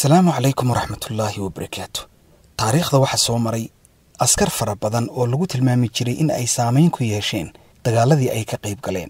Asalaamu calaykum waraxmatullaahi wabarakaatu. Taariikhda waxaa soo maray askar fara badan oo lagu tilmaami jiray in ay saamayn ku yeesheen dagaaladii ay ka qayb galeen.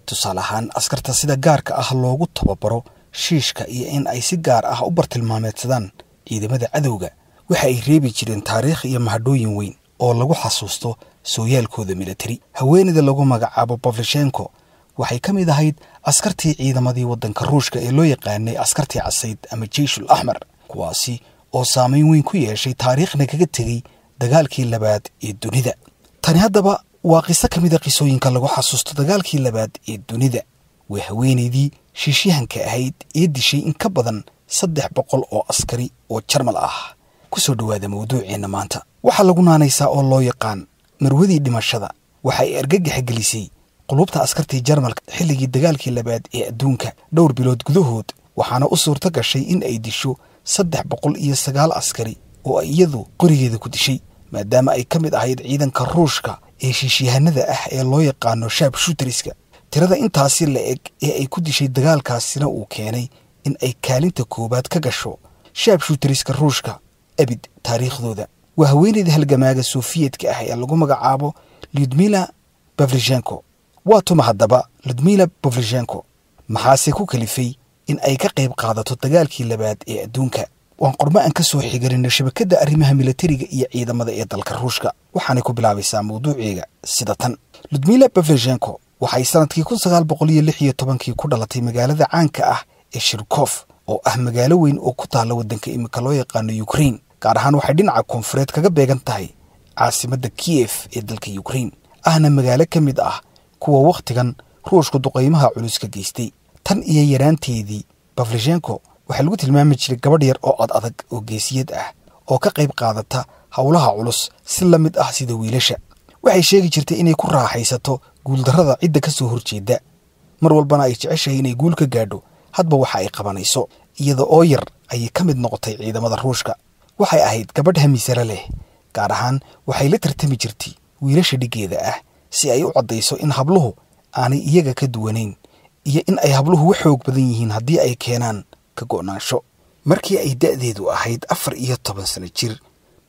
Tusaale ahaan, askarta sida gaarka ah loogu tababaro shiishka iyo in ay si gaar ah u bartilmaameedsadaan ciidamada cadowga waxa ay reebi jireen taariikh iyo mahadhooyin weyn oo lagu xasuusto sooyaalkooda militari. Haweeneyda lagu magacaabo Pavlichenko waxay ka mid ahayd askartii ciidamadii waddanka Ruushka ee loo yaqaanay askartii casayd ama Jeyshul Axmar, kuwaasi oo saamayn weyn ku yeeshay taariikhna kaga tegey dagaalkii labaad ee dunida. Tani haddaba waa qiso ka mid a qisooyinka lagu xasuusto dagaalkii labaad ee dunida. Waa haweeneydii shiishyahanka ahayd ee dishay in ka badan 300 oo askari oo Jarmal ah. Ku soo dhowaada mawduuceenna maanta. Waxaa lagu naanaysaa oo loo yaqaan marwadii dhimashada. Waxa ay argagaxa gelisay qulubta askartii Jarmalka xilligii dagaalkii labaad ee adduunka dhowr bilood gudahood, waxaana u suurto gashay in ay disho 309 askari oo ay iyadu qorigeeda ku dishay, maadaama ay ka mid ahayd ciidanka Ruushka ee shiishyahanada ah ee loo yaqaano sharp shooteriska. Tirada intaasi la eg ee ay ku dishay dagaalkaasina uu keenay in ay kaalinta koowaad ka gasho sharp shooteriska Ruushka abid taariikhdooda. Waa haweeneyda halgamaaga Sofiyeedka ah ee lagu magacaabo Lyudmila Pavlichenko. Waa tuma haddaba Ludmila Pavlichenko? Maxaase ku kalifay in ay ka qayb qaadato dagaalkii labaad ee adduunka? Waan qormo aan ka soo xiganino shabakadda arrimaha militariga iyo ciidamada ee dalka Ruushka, waxaanay ku bilaabaysaa mawduuceega sida tan. Ludmila Pavlichenko waxay sanadkii 1916kii ku dhalatay magaalada caanka ah ee Shirkov, oo ah magaalo weyn oo ku taalla waddanka imika loo yaqaano Ukraine. Gaar ahaan waxay dhinaca koonfureed kaga beegan tahay caasimadda Kiev ee dalka Ukraine, ahna magaalo ka mid ah kuwa wakhtigan Ruushku duqaymaha culus ka geystay. Tan iyo yaraanteedii Pavlichenko waxaa lagu tilmaami jiray gabadh yar oo ad adag oo geesiyad ah oo ka qayb qaadata howlaha culus si la mid ah sida wiilasha. Waxay sheegi jirtay inay ku raaxaysato guuldarrada cidda ka soo horjeeda, mar walbana ay jeceshahay inay guul ka gaadho hadba waxa ay qabanayso. Iyada oo yar ayay ka mid noqotay ciidamada Ruushka. Waxay ahayd gabadh hamisare leh, gaar ahaan waxay la tartami jirtay wiilasha dhiggeeda ah si ay u caddayso in habluhu aanay iyaga ka duwanayn iyo in ay habluhu wax xoog badan yihiin haddii ay keenaan ka go'naansho. Markii ay da'deedu ahayd 14 sano jir,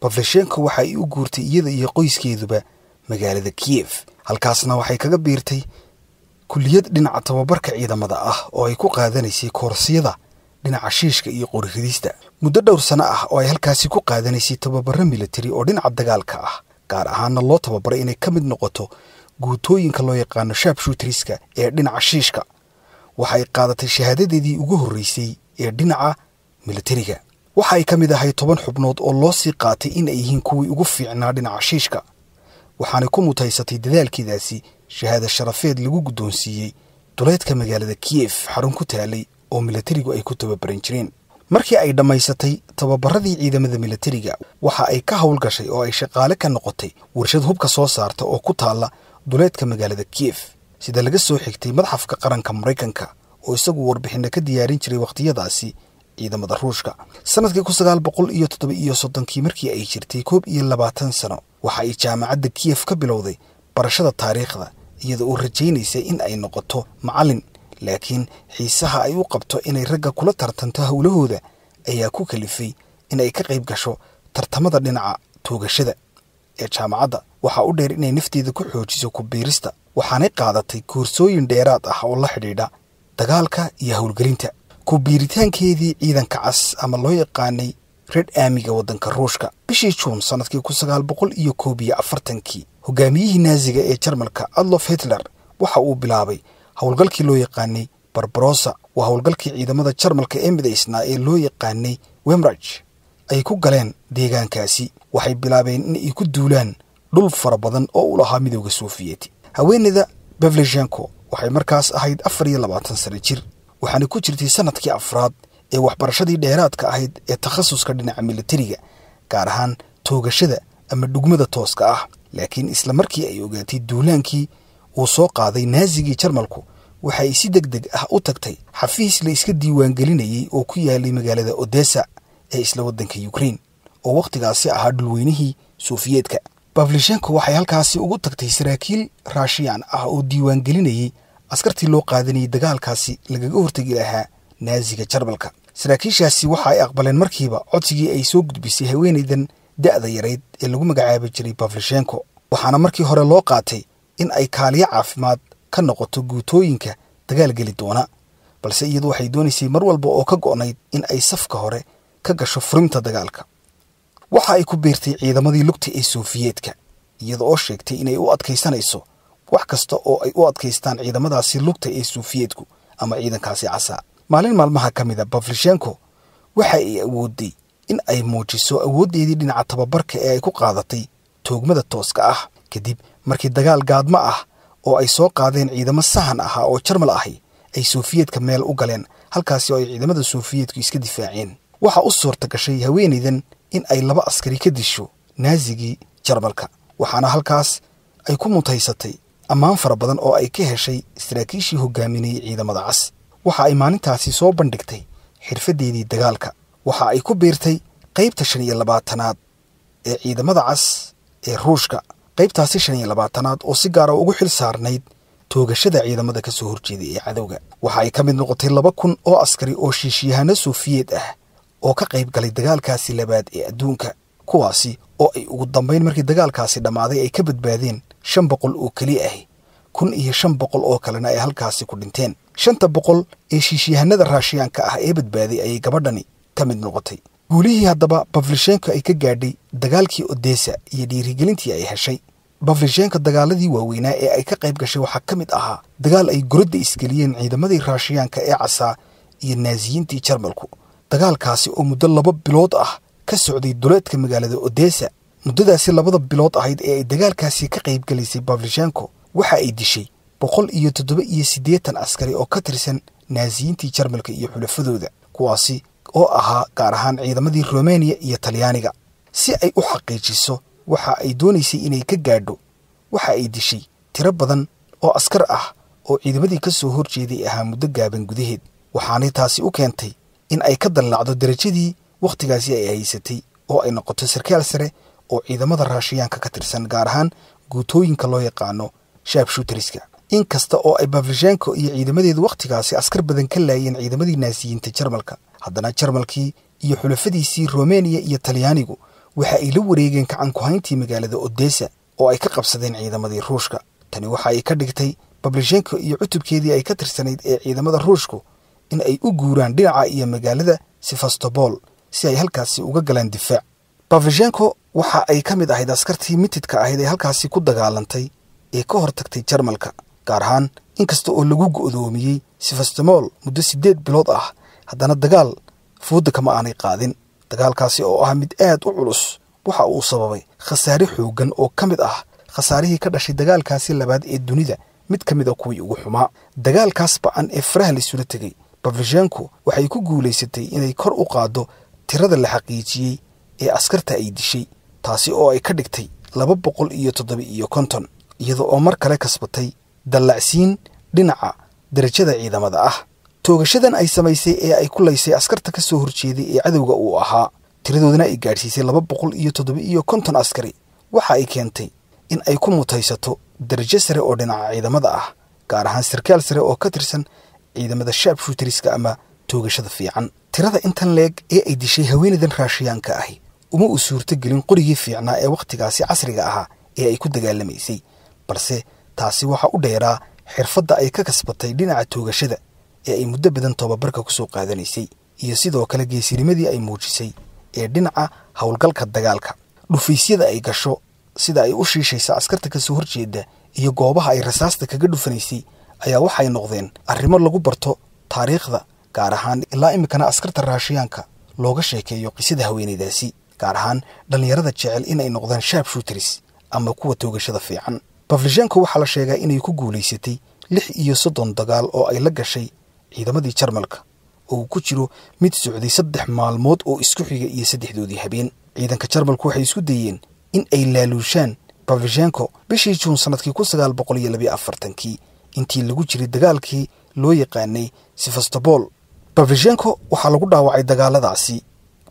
Pavlichenko waxa ay u guurtay iyada iyo qoyskeeduba magaalada Kiev. Halkaasna waxay kaga biirtay kulliyad dhinaca tababarka ciidamada ah oo ay ku qaadanaysay koorsiyada dhinaca shiishka iyo qori-ridista. Muddo dhowr sano ah oo ay halkaasi ku qaadanaysay tababarro militari oo dhinaca dagaalka ah, gaar ahaanna loo tababaray inay ka mid noqoto guutooyinka loo yaqaano sharp shooteriska ee dhinaca shiishka, waxay qaadatay shahaadadeedii ugu horreysay ee dhinaca militariga. Waxa ay ka mid ahay 10 xubnood oo loo sii qaatay in ay yihiin kuwii ugu fiicnaa dhinaca shiishka, waxaanay ku mutaysatay dadaalkeedaasi shahaada sharafeed lagu guddoonsiiyey duleedka magaalada Kiev xarun ku taalay oo militarigu ay ku tababaran jireen. Markii ay dhammaysatay tababaradii ciidamada militariga, waxa ay ka howlgashay oo ay shaqaale ka noqotay warshad hubka soo saarta oo ku taalla duleedka magaalada Kiev, sida laga soo xigtay madxafka qaranka Maraykanka oo isagu warbixinna ka diyaarin jiray wakhtiyadaasi ciidamada Ruushka. Sanadkii 1937kii, markii ay jirtay 21 sano, waxa ay jaamacadda Kiev ka bilowday barashada taariikhda, iyada oo rajaynaysa in ay noqoto macallin, laakiin xiisaha ay u qabto inay ragga kula tartanto howlahooda ayaa ku kalifay in ay ka qayb gasho tartamada dhinaca toogashada ee jaamacadda. Waxaa u dheer inay nafteeda ku xoojiso ku biirista, waxaanay qaadatay koorsooyin dheeraad ah oo la xidhiidha dagaalka iyo howlgelinta. Ku biiritaankeedii ciidanka cas ama loo yaqaanay Red Armiga waddanka Ruushka bishii Juun sanadkii 1941kii, hogaamiyihii Naaziga ee Jarmalka Adolf Hitler waxa uu bilaabay howlgalkii loo yaqaanay Barbarossa. Waa howlgalkii ciidamada Jarmalka ee midaysnaa ee loo yaqaanay Wehrmacht ay ku galeen deegaankaasi. Waxay bilaabeen in ay ku duulaan dhul fara badan oo u lahaa midowda Sofiyeeti. Haweeneyda Pavlichenko waxay markaas ahayd 24 sano jir, waxaana ku jirtay sanadkii afraad ee waxbarashadii dheeraadka ahayd ee takhasuska dhinaca militariga, gaar ahaan toogashada ama dhugmada tooska ah. Laakiin isla markii ay ogaatay duulaankii uu soo qaaday Naazigii Jarmalku, waxa ay si deg deg ah u tagtay xafiis la iska diiwaangelinayay oo ku yaalay magaalada Odessa ee isla waddanka Ukraine oo wakhtigaasi ahaa dhulweynihii Sofiyeedka. Pavlichenko waxay halkaasi ugu tagtay saraakiil Raashiyaan ah oo diiwaangelinayay askartii loo qaadanayay dagaalkaasi lagaga hortegi lahaa Naaziga Jarmalka. Saraakiishaasi waxa ay aqbaleen markiiba codsigii ay soo gudbisay haweenaydan da'da yarayd ee lagu magacaabi jiray Pavlichenko, waxaana markii hore loo qaatay in ay kaaliyo caafimaad ka noqoto guutooyinka dagaal geli doona, balse iyadu waxay doonaysay mar walba oo ka go'nayd in ay safka hore ka gasho furinta dagaalka. Waxa ay ku biirtay ciidamadii lugta ee Sofiyeetka, iyada oo sheegtay inay u adkaysanayso wax kasta oo ay u adkaystaan ciidamadaasi lugta ee Sofiyeetku ama ciidankaasi casa. Maalin maalmaha ka mid a Pavlichenko waxa ay awooday in ay muujiso awooddeedii dhinaca tababarka ee ay ku qaadatay toogmada tooska ah, kadib markii dagaal gaadmo ah oo ay soo qaadeen ciidamo sahan ahaa oo Jarmal ahi ay Sofiyeetka meel u galeen, halkaasi oo ay ciidamada Sofiyeetku iska difaaceen. Waxa u suurta gashay haweenaydan in ay 2 askari ka disho naazigii Jarmalka, waxaana halkaas ay ku mutaysatay ammaan fara badan oo ay ka heshay saraakiishii hogaaminayay ciidamada cas. Waxa ay maalintaasi soo bandhigtay xirfadeedii dagaalka. Waxa ay ku biirtay qaybta 25aad ee ciidamada cas ee Ruushka, qaybtaasi 25aad oo si gaar ah ugu xil saarnayd toogashada ciidamada ka soo horjeeday ee cadowga. Waxa ay ka mid noqotay 2000 oo askari oo shiishyahanno Sofiyeet ah oo ka qayb galay dagaalkaasi labaad ee adduunka, kuwaasi oo ay ugu dambeyn markii dagaalkaasi dhammaaday ay ka badbaadeen 500 oo keliya ah, 1500 oo kalena ay halkaasi ku dhinteen. 500 ee shiishyahanada Raashiyaanka ah ee badbaaday ayay gabadhani ka mid noqotay. Guulihii haddaba Pavlichenko ay ka gaadhay dagaalkii Odessa iyo dhiirigelintii ay heshay. Pavlichenko dagaaladii waaweynaa ee ay ka qayb gashay waxaa ka mid ahaa dagaal ay gorodda isgeliyeen ciidamadii Raashiyaanka ee casaa iyo naaziyiintii Jarmalku, dagaalkaasi oo muddo 2 bilood ah ka socday duleedka magaalada Odessa. Muddadaasi 2 bilood ahayd ee ay dagaalkaasi ka qayb galaysay Pavlichenko waxa ay dishay 187 askari oo ka tirsan naaziyiintii Jarmalka iyo xulafadooda, kuwaasi oo ahaa gaar ahaan ciidamadii Romania iyo Talyaaniga. Si ay u xaqiijiso waxa ay doonaysay inay ka gaadho, waxa ay dishay tiro badan oo askar ah oo ciidamadii ka soo horjeeday ahaa muddo gaaban gudaheed, waxaanay taasi u keentay in ay ka dallacdo darajadii wakhtigaasi ay haysatay oo ay noqoto sarkaal sare oo ciidamada Raashiyaanka ka tirsan, gaar ahaan guutooyinka loo yaqaano sharpshooterska. Inkasta oo ay Pavlichenko iyo ciidamadeedu wakhtigaasi askar badan ka laayeen ciidamadii naasiyiinta Jarmalka, haddana Jarmalkii iyo xulafadiisii Romania iyo Talyaanigu waxa ay la wareegeen gacan ku hayntii magaalada Odessa oo ay ka qabsadeen ciidamadii Ruushka. Tani waxa ay ka dhigtay Pavlichenko iyo cutubkeedii ay ka tirsanayd ee ciidamada Ruushku in ay u guuraan dhinaca iyo magaalada Sevastopol si ay halkaasi uga galaan difaac. Pavlichenko waxa ay ka mid ahayd askartii mitidka ahayd ee halkaasi ku dagaalantay ee ka hortagtay Jarmalka, gaar ahaan inkasta oo lagu go'doomiyey Sevastopol muddo 8 bilood ah, haddana dagaal fooda kama aanay qaadin. Dagaalkaasi oo ah mid aad u culus waxa uu sababay khasaare xooggan oo ka mid ah khasaarihii ka dhashay dagaalkaasi labaad ee dunida, mid ka mid ah kuwii ugu xumaa. Dagaalkaas ba'an ee faraha la isula tegay, Pavlichenko waxay ku guulaysatay inay kor u qaaddo tirada la xaqiijiyey ee askarta ay dishay, taasi oo ay ka dhigtay 257, iyada oo mar kale kasbatay dallacsiin dhinaca darajada ciidamada ah. Toogashadan ay samaysay ee ay ku laysay askarta ka soo horjeeday ee cadowga uu ahaa, tiradoodana ay gaadhsiisay 257 askari, waxa ay keentay in ay ku mutaysato darajo sare oo dhinaca ciidamada ah, gaar ahaan sarkaal sare oo ka tirsan ciidamada sharpshooterska ama toogashada fiican. Tirada intan leeg ee ay dishay haweenaydan Raashiyaanka ahi uma u suurto gelin qorigii fiicnaa ee wakhtigaasi casriga ahaa ee ay ku dagaalamaysay, balse taasi waxa u dheeraa xirfadda ay ka kasbatay dhinaca toogashada ee ay muddo badan tababarka ku soo qaadanaysay, iyo sidoo kale geesinimadii ay muujisay ee dhinaca howlgalka dagaalka. Dhufaysyada ay gasho, sida ay u shiishaysa askarta ka soo horjeeda iyo goobaha ay rasaasta kaga dhufanaysay ayaa waxay noqdeen arrimo lagu barto taariikhda, gaar ahaan ilaa iminkana askarta Raashiyaanka looga sheekeeyo qisada haweenaydaasi, gaar ahaan dhallinyarada jecel in ay noqdaan sharpshooters ama kuwa toogashada fiican. Pavlichenko waxaa la sheegaa inay ku guulaysatay 36 dagaal oo ay la gashay ciidamadii Jarmalka, oo uu ku jiro mid socday 3 maalmood oo isku xiga iyo 3doodii habeen. Ciidanka Jarmalku waxay isku dayeen in ay laaluushaan Pavlichenko bishii Juun sanadkii 1942 intii lagu jiray dagaalkii loo yaqaanay Sevastopol. Pavlichenko waxaa lagu dhaawacay dagaaladaasi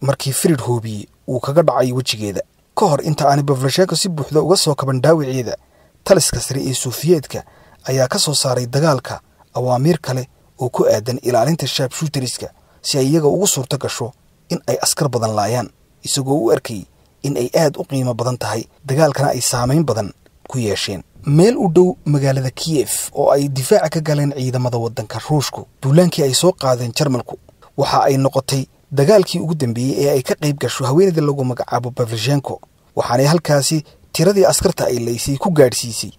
markii Firid hoobiye uu kaga dhacay wejigeeda. Ka hor inta aanay Pavlichenko si buuxda uga soo kaban dhaawaceeda, taliska sare ee Sofiyeetka ayaa ka soo saaray dagaalka awaamiir kale oo ku aadan ilaalinta sharpshooterska si ay iyaga ugu suurto gasho in ay askar badan laayaan, isagoo u arkayay in ay aad u qiimo badan tahay dagaalkana ay saamayn badan ku yeesheen. Meel u dhow magaalada Kiev oo ay difaaca ka galeen ciidamada waddanka Ruushku duulaankii ay soo qaadeen Jarmalku, waxa ay noqotay dagaalkii ugu dambeeyey ee ay ka qayb gasho haweeneyda lagu magacaabo Pavlichenko, waxaanay halkaasi tiradii askarta ay laysay ku gaadhsiisay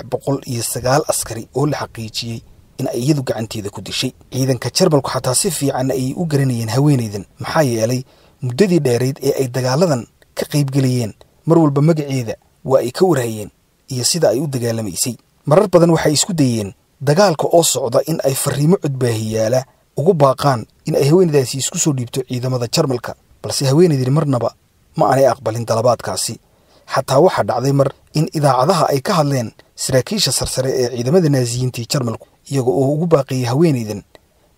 309 askari oo la xaqiijiyey in ay iyadu gacanteeda ku dishay. Ciidanka Jarmalku xataa si fiican ayay u garanayeen haweeneydan, maxaa yeelay muddadii dheerayd ee ay dagaaladan ka qaybgelayeen mar walba magaceeda waa ay ka warhayeen iyo sida ay u dagaalamaysay. Marar badan waxay isku dayeen dagaalka oo socda in ay fariimo codbaahiyaala ugu baaqaan in ay haweeneydaasi isku soo dhiibto ciidamada Jarmalka, balse haweeneydani marnaba ma aanay aqbalin dalabaadkaasi. Xataa waxaa dhacday mar in idaacadaha ay ka hadleen saraakiisha sarsare ee ciidamada Naasiyiintii Jarmalku, iyaga oo ugu baaqayay haweeneydan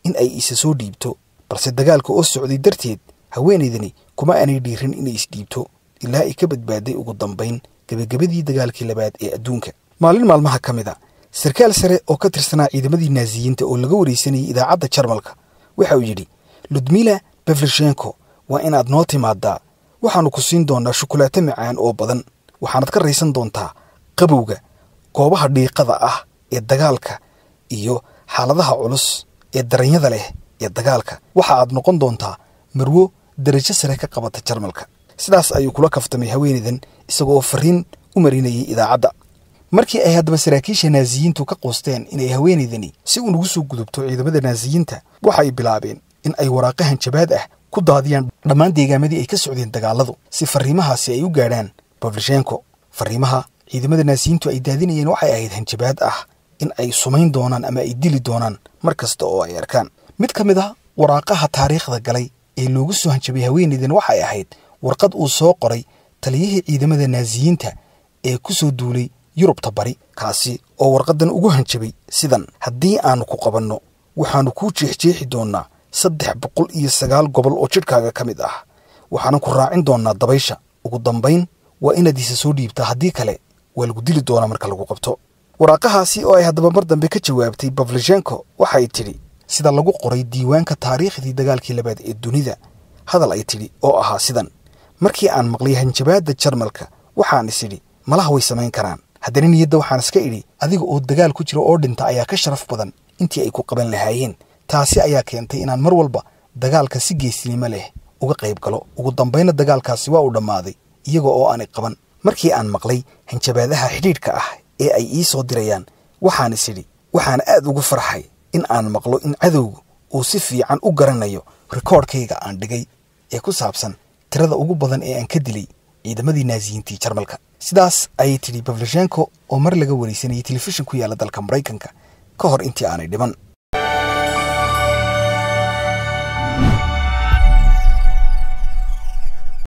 in ay isa soo dhiibto, balse dagaalka oo socday darteed haweeneydani kuma aanay dhiirin inay isdhiibto ilaa ay ka badbaaday ugu dambayn gebagabadii dagaalkii labaad ee adduunka. Maalin maalmaha ka mid a, sarkaal sare oo ka tirsanaa ciidamadii Naasiyiinta oo laga wareysanayay idaacadda Jarmalka waxa uu yidhi, Ludmila Pavlichenko, waa inaad noo timaadaa, waxaannu ku siin doonaa shukulaato macaan oo badan, waxaanad ka raysan doontaa qabowga goobaha dhiiqada ah ee dagaalka iyo xaaladaha culus ee daranyada leh ee dagaalka. Waxa aad noqon doontaa marwo darajo sare ka qabata Jarmalka. Sidaas ayuu kula kaftamay haweeneydan isagoo fariin u marinayay idaacadda. Markii ay haddaba saraakiisha Naasiyiintu ka quusteen inay haweeneydani si uun ugu soo gudubto ciidamada Naasiyiinta, waxa ay bilaabeen in ay waraaqo hanjabaad ah ku daadiyaan dhammaan deegaamadii ay ka socdeen dagaaladu si fariimahaasi ay u gaadhaan Pavlichenko. Fariimaha ciidamada Naasiyiintu ay daadinayeen waxay ahayd hanjabaad ah in ay sumayn doonaan ama ay dili doonaan mar kasta oo ay arkaan. Mid ka mid ah waraaqaha taariikhda galay ee loogu soo hanjabay haweeneydan waxay ahayd warqad uu soo qoray taliyihii ciidamada Naasiyiinta ee ku soo duulay Yurubta bari, kaasi oo warqadan ugu hanjabay sidan: haddii aanu ku qabanno waxaanu kuu jeexjeexi doonaa 309 gobol oo jidhkaaga ka mid ah, waxaanan ku raacin doonaa dabaysha. Ugu dambayn waa inaad isa soo dhiibtaa, haddii kale waa lagu dili doonaa marka lagu qabto. Waraaqahaasi oo ay haddaba mar dambe ka jawaabtay Pavlichenko waxay tidhi sida lagu qoray diiwaanka taariikhdii dagaalkii labaad ee dunida, hadal ay tidhi oo ahaa sidan: markii aan maqlay hanjabaadda Jarmalka waxaan is idhi malaha way samayn karaan, haddana niyadda waxaan iska idhi adiga oo dagaal ku jira oo dhinta ayaa ka sharaf badan intii ay ku qaban lahaayeen. Taasi ayaa keentay inaan mar walba dagaalka si geesinimo leh uga qayb galo. Ugu dambayna dagaalkaasi waa uu dhammaaday iyaga oo aanay qaban. Markii aan maqlay hanjabaadaha xidhiidhka ah ee ay ii soo dirayaan waxaan is idhi, waxaan aad ugu farxay in aan maqlo in cadowgu uu si fiican u garanayo rikoodhkayga aan dhigay ee ku saabsan tirada ugu badan ee aan ka dilay ciidamadii Naasiyiintii Jarmalka. Sidaas ayay tidhi Pavlichenko oo mar laga wareysanayay telefishin ku yaalla dalka Maraykanka ka hor intii aanay dhiman.